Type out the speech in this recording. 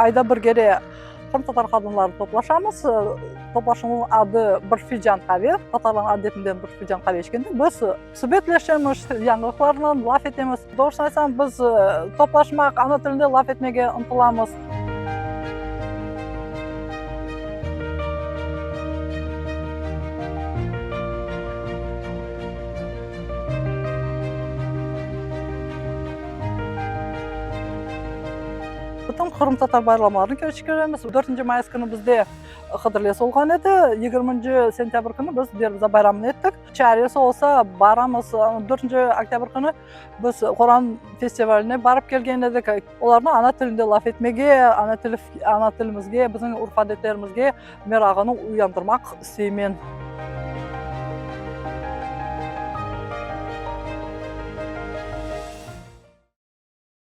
Ayda bir kere qırımtatar qadınları toplaşamız. Toplaşuvnıñ adı Bir filcan qave. Tatarlarnıñ adetinden bir filcan qave içkende biz subetleşemiz, yañılıqlarnen laf etemiz. Doğrusını aytsam, biz toplaşmaq, ana tilinde laf etmege ıntılamız. Bütün qırımtatar bayramlarını keçiremiz. Dörtünci mayıs künü bizde Hıdırlez olğan edi. Yigirminci sentâbr künü biz Derviza bayramını ettik. Çaresi olsa, baramız. Dörtünci oktâbr künü biz Qoran festivaline barıp kelgen edik. Olarnı ana tilinde laf etmege, ana tili, ana tilimizge, bizim urf-adetlerimizge merağını uyandırmaq isteymen.